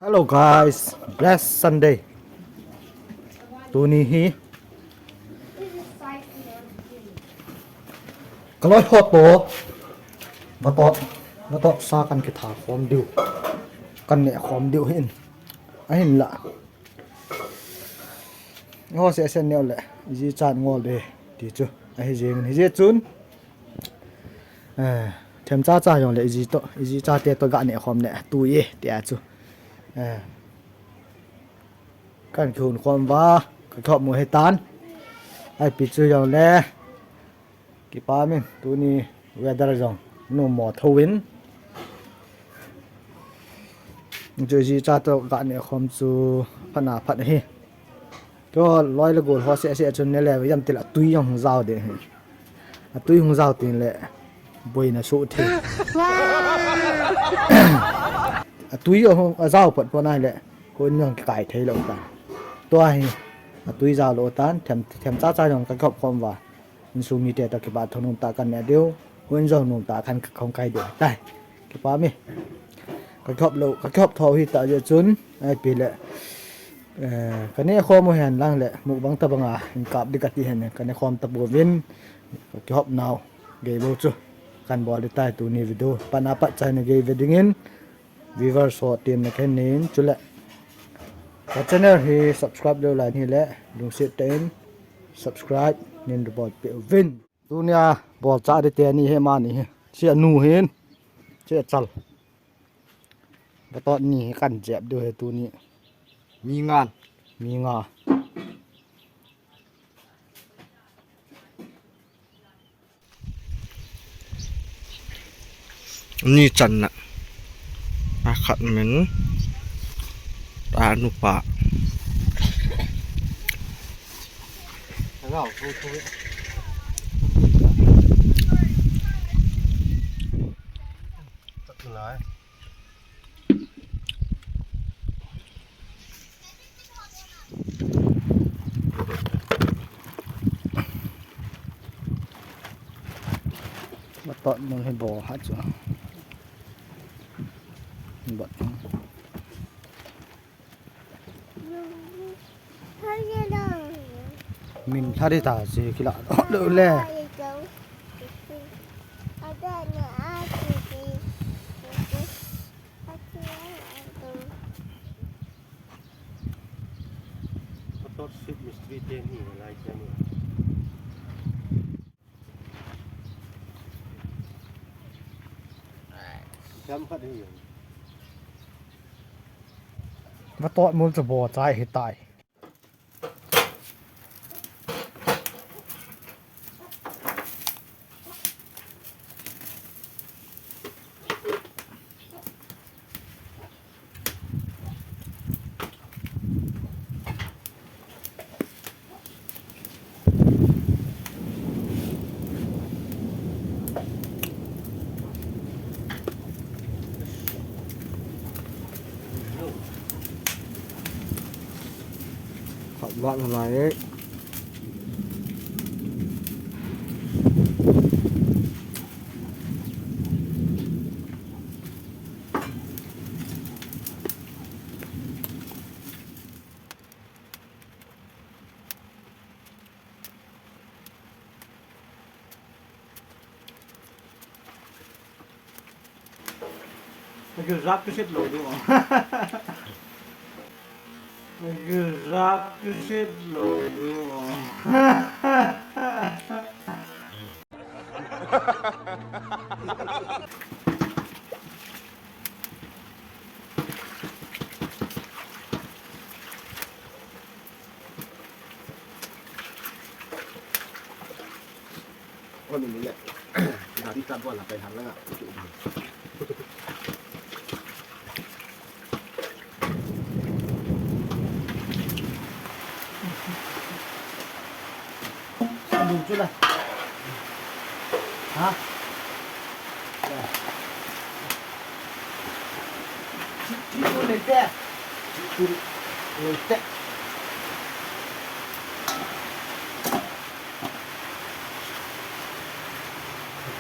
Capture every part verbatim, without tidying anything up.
Hello guys, blessed Sunday. Tuni hi kaloi ho to. Vatot, vatot sa kan kitha khom diu. Kan ne khom diu hin. Ahinla. Ho se se neo le. Iji chan ngol de. Ti chu. Ahi jing. Hiji chun. Eh, themcha cha jong le iji to, iji chate to ga ne khom ne, tui e, tia chu. Eh, kan kihun khom uva, ka kihop mu hitan. Ipi chu jong le, kipa min, tuni weather jong, numo tho in. Chu iji cha to ga ne khom chu, phat na phat hi. Keiho loi le gol ho seh seh chun ne le, jam til a tui jong hung jao de. A tui hung jao tin le, boina soh thei. A tui jong hung, a jao phot phot nai le, hun jong kikai thei lou tan. Tua hi, a tui jao lou tan, them, themcha cha jong ka kihop khom uva. Insung mite to kipa thu nom tah kan ne diu, hun jong nom tah kan khom kai diu. Tai, kipa mi. Ka kihop lou, ka kihop tho hita jeh chun, ipi le. Eh, ka ne khom u hen lang le, mukbang tabang a, in kap di kati hen, ka ne khom tapouvin, ka kihop nau, gei bou chu, kan bol di tai tuni video, phat na phat chai na gei ve dingin, viewers ho tin na khen nin, chule, ka channel hi subscribe lou lai ni le, lungset tah in, subscribe, nin bol peuvin. Tunia, bol cha di teni hi mani hi, chi a nu hin, chi a chal. Vatot ni hi kan jep diu hi tuni. Mi ngan. Mi nga. Ni channa. A khat min. A nupa. Hello, thu thu. Tut lai. Vatot mun hi bol ha chu. Bat. Min thari ta si kila lo le. Vatot sip mistri te ni lai te ni. Jam khat hi. Vatot mun chu bol chai hi tai. Khat vat nalai e. Gilzak kisit lou ding. Gilzak kisit lou ding. Kon ni le. Gari ta bola kai hang la. Lu chu la. Ha? Chi, chi tu le te. Chi tu le te.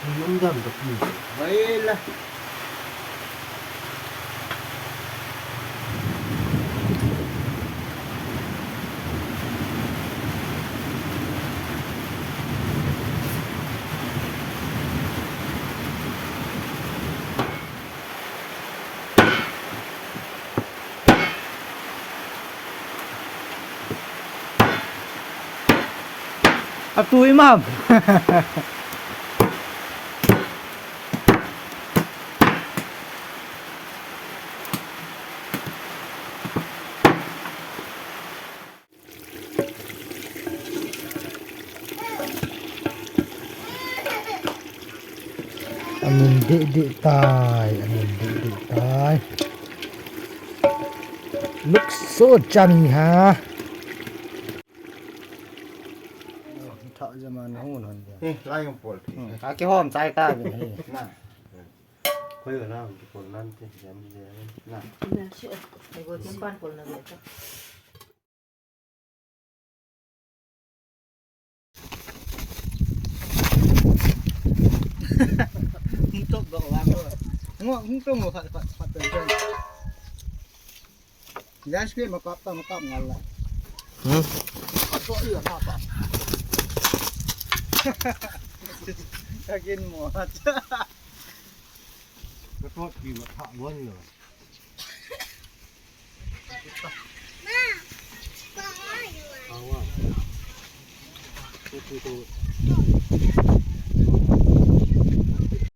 Pi um dam da pi. Vai la. Tui mam. Amin dih dih tai, amin dih dih tai. Looks so yummy, ha. Tha zaman hung hon dia. Eh, lai hung pol thi. Hmm, ka kihom chai ta ve. Na. Koi na, kipol nan te, jam je. Na. Na, si o. Ego tin pan pol na ve ta. Hung top ba wa ko. Ngo, hung top mo phat, phat, phat, phat. Gas pe ma kap ta, ma kap ngal la. Hmm? Ko iya ma kap. Ka kin mo. Ka tot pi ma tha won lo. Awa. Ko pi ko.